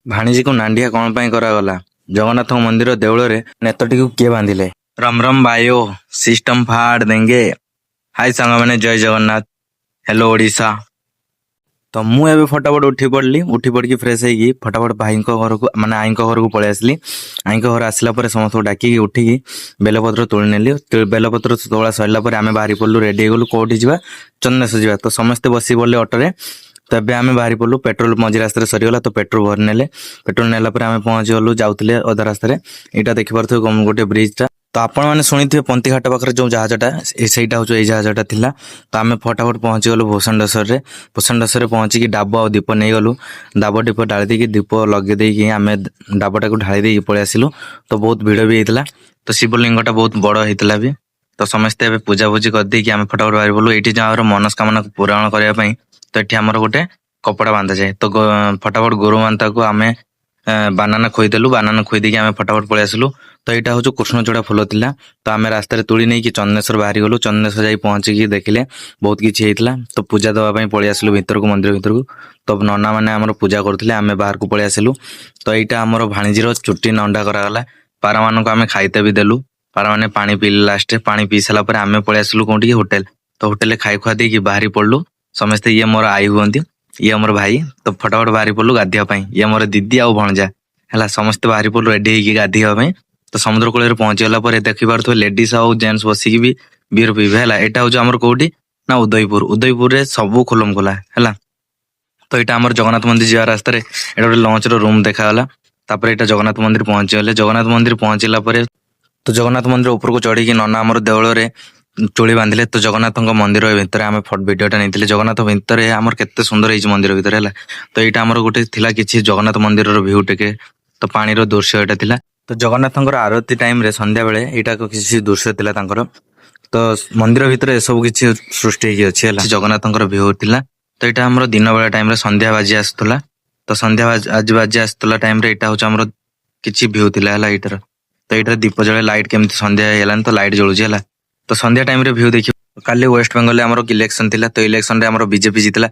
ଭାଣିଜୀକୁ ନାଣ୍ଡିଆ କଣ ପାଇଁ କରାଗଲା? ଜଗନ୍ନାଥ ମନ୍ଦିର ଦେଉଳରେ ନେତଟିକୁ କିଏ ବାନ୍ଧିଲେ? ରମ ରମ ଭାଇଓ, ସିଷ୍ଟମ ଫାड़ ଦେंगे। ହାଇ ସାଙ୍ଗମାନେ, ଜୟ ଜଗନ୍ନାଥ, ହ୍ୟାଲୋ ଓଡ଼ିଶା। ତ ମୁଁ ଏବେ ଫଟାଫଟ ଉଠି ପଡ଼ିଲି। ଉଠି ପଡ଼ିକି ଫ୍ରେଶ ହେଇକି ଫଟାଫଟ ଭାଇଙ୍କ ଘରକୁ, ମାନେ ଆଈଙ୍କ ଘରକୁ ପଳେଇ ଆସିଲି। ଆଈଙ୍କ ଘର ଆସିଲା ପରେ ସମସ୍ତଙ୍କୁ ଡାକିକି ଉଠିକି ବେଲପତ୍ର ତୋଳି ନେଲି। ବେଲପତ୍ର ତୋଳା ସରିଲା ପରେ ଆମେ ବାହାରି ପଡ଼ିଲୁ, ରେଡି ହେଇଗଲୁ। କୋଉଠି ଯିବା? ଚନ୍ଦନେଶ୍ୱର ଯିବା। ତ ସମସ୍ତେ ବସି ପଡ଼ିଲେ ଅଟୋରେ। ତ ଏବେ ଆମେ ବାହାରି ପଡ଼ିଲୁ। ପେଟ୍ରୋଲ ମଝି ରାସ୍ତାରେ ସରିଗଲା, ତ ପେଟ୍ରୋଲ ଭରି ନେଲେ। ପେଟ୍ରୋଲ ନେଲା ପରେ ଆମେ ପହଞ୍ଚିଗଲୁ। ଯାଉଥିଲେ ଅଧା ରାସ୍ତାରେ ଏଇଟା ଦେଖିପାରୁଥିବେ ଗୋଟେ ବ୍ରିଜଟା। ତ ଆପଣମାନେ ଶୁଣିଥିବେ, ପନ୍ତିଘାଟ ପାଖରେ ଯୋଉ ଜାହାଜଟା, ସେଇଟା ହଉଛି ଏଇ ଜାହାଜଟା ଥିଲା। ତ ଆମେ ଫଟାଫଟ ପହଞ୍ଚିଗଲୁ ଭୂଷଣ୍ଡେଶ୍ୱରରେ। ଭୂଷଣ୍ଡେଶ୍ୱରରେ ପହଞ୍ଚିକି ଡାବ ଆଉ ଦୀପ ନେଇଗଲୁ। ଡାବ ଦୀପ ଢାଳି ଦେଇକି, ଦୀପ ଲଗେଇ ଦେଇକି, ଆମେ ଡାବଟାକୁ ଢାଳି ଦେଇକି ପଳେଇ ଆସିଲୁ। ତ ବହୁତ ଭିଡ଼ ବି ହେଇଥିଲା। ତ ଶିବଲିଙ୍ଗଟା ବହୁତ ବଡ ହେଇଥିଲା ବି। ତ ସମସ୍ତେ ଏବେ ପୂଜାପୂଜି କରିଦେଇକି ଆମେ ଫଟାଫଟ ବାହାରି ପଡିଲୁ। ଏଇଠି ଯାହାର ମନସ୍କାମନା ପୂରଣ କରିବା ପାଇଁ, ତ ଏଠି ଆମର ଗୋଟେ କପଡ଼ା ବାନ୍ଧାଯାଏ। ତ ଫଟାଫଟ ଗୋରୁମାତାକୁ ଆମେ ବାନାନା ଖୋଇଦେଲୁ। ବାନାନା ଖୋଇ ଦେଇକି ଆମେ ଫଟାଫଟ ପଳେଇ ଆସିଲୁ। ତ ଏଇଟା ହଉଛି କୃଷ୍ଣଚୂଡ଼ା ଫୁଲ ଥିଲା। ତ ଆମେ ରାସ୍ତାରେ ତୋଳି ନେଇକି ଚନ୍ଦନେଶ୍ୱର ବାହାରି ଗଲୁ। ଚନ୍ଦନେଶ୍ୱର ଯାଇ ପହଞ୍ଚିକି ଦେଖିଲେ ବହୁତ କିଛି ହେଇଥିଲା। ତ ପୂଜା ଦେବା ପାଇଁ ପଳେଇ ଆସିଲୁ ଭିତରକୁ, ମନ୍ଦିର ଭିତରକୁ। ତ ନନା ମାନେ ଆମର ପୂଜା କରୁଥିଲେ, ଆମେ ବାହାରକୁ ପଳେଇ ଆସିଲୁ। ତ ଏଇଟା ଆମର ଭାଣିଜୀର ଚୁଟି ନଣ୍ଡା କରାଗଲା। ପାରାମାନଙ୍କୁ ଆମେ ଖାଇତେ ବି ଦେଲୁ। ପାରାମାନେ ପାଣି ପିଇଲେ। ଲାଷ୍ଟରେ ପାଣି ପିଇ ସାରିଲା ପରେ ଆମେ ପଳେଇ ଆସିଲୁ କୋଉଠିକି? ହୋଟେଲ। ତ ହୋଟେଲରେ ଖାଇ ଖୁଆ ଦେଇକି ବାହାରି ପଡିଲୁ ସମସ୍ତେ। ଇଏ ମୋର ଆଈ ହୁଅନ୍ତି, ଇଏ ଆମର ଭାଇ। ତ ଫଟାଫଟ ବାହାରି ପଡିଲୁ ଗାଧୋଇବା ପାଇଁ। ଇଏ ମୋର ଦିଦି ଆଉ ଭଣଜା ହେଲା। ସମସ୍ତେ ବାହାରି ପଡିଲୁ ରେଡି ହେଇକି ଗାଧୋଇବା ପାଇଁ। ତ ସମୁଦ୍ର କୂଳରେ ପହଞ୍ଚିଗଲା ପରେ ଦେଖିପାରୁଥିବେ, ଲେଡିଜ ଆଉ ଜେଣ୍ଟସ ବସିକି ବି ବିୟର ପିଇବେ ହେଲା। ଏଇଟା ହଉଛି ଆମର କୋଉଠି ନା ଉଦୟପୁର। ଉଦୟପୁରରେ ସବୁ ଖୁଲମ ଖୋଲା ହେଲା। ତ ଏଇଟା ଆମର ଜଗନ୍ନାଥ ମନ୍ଦିର ଯିବା ରାସ୍ତାରେ ଏଇଟା ଗୋଟେ ଲଞ୍ଚ ର ରୁମ ଦେଖାଗଲା। ତାପରେ ଏଇଟା ଜଗନ୍ନାଥ ମନ୍ଦିର ପହଞ୍ଚିଗଲେ। ଜଗନ୍ନାଥ ମନ୍ଦିର ପହଞ୍ଚିଲା ପରେ ତ ଜଗନ୍ନାଥ ମନ୍ଦିର ଉପରକୁ ଚଢିକି ନନା ଆମର ଦେଉଳରେ ଚୁଳି ବାନ୍ଧିଲେ। ତ ଜଗନ୍ନାଥଙ୍କ ମନ୍ଦିର ଭିତରେ ଆମେ ଫଟୋ ଭିଡିଓଟା ନେଇଥିଲେ। ଜଗନ୍ନାଥ ଭିତରେ ଆମର କେତେ ସୁନ୍ଦର ହେଇଛି ମନ୍ଦିର ଭିତରେ ହେଲା। ତ ଏଇଟା ଆମର ଗୋଟେ ଥିଲା କିଛି ଜଗନ୍ନାଥ ମନ୍ଦିରର ଭିଉ ଟିକେ। ତ ପାଣିର ଦୃଶ୍ୟ ଏଇଟା ଥିଲା। ତ ଜଗନ୍ନାଥଙ୍କର ଆରତି ଟାଇମ ରେ ସନ୍ଧ୍ୟା ବେଳେ ଏଇଟା କିଛି ଦୃଶ୍ୟ ଥିଲା ତାଙ୍କର। ତ ମନ୍ଦିର ଭିତରେ ଏସବୁ କିଛି ସୃଷ୍ଟି ହେଇକି ଅଛି ହେଲା। ଜଗନ୍ନାଥଙ୍କର ଭିଉ ଥିଲା। ତ ଏଇଟା ଆମର ଦିନ ବେଳା ଟାଇମ ରେ ସନ୍ଧ୍ୟା ବାଜି ଆସୁଥିଲା। ତ ସନ୍ଧ୍ୟା ଆଜି ବାଜି ଆସୁଥିଲା ଟାଇମ ରେ ଏଇଟା ହଉଛି ଆମର କିଛି ଭିଉ ଥିଲା ହେଲା ଏଇଟାର। ତ ଏଇଟାରେ ଦୀପ ଜଳେ, ଲାଇଟ କେମିତି ସନ୍ଧ୍ୟା ହେଇଗଲାଣି, ତ ଲାଇଟ ଜଳୁଛି ହେଲା। ତ ସନ୍ଧ୍ୟା ଟାଇମ ରେ ଭିଉ ଦେଖିବ। କାଲି ୱେଷ୍ଟ ବେଙ୍ଗଲରେ ଆମର ଇଲେକ୍ସନ ଥିଲା। ତ ଇଲେକ୍ସନ ରେ ଆମର ବିଜେପି ଜିତିଲା।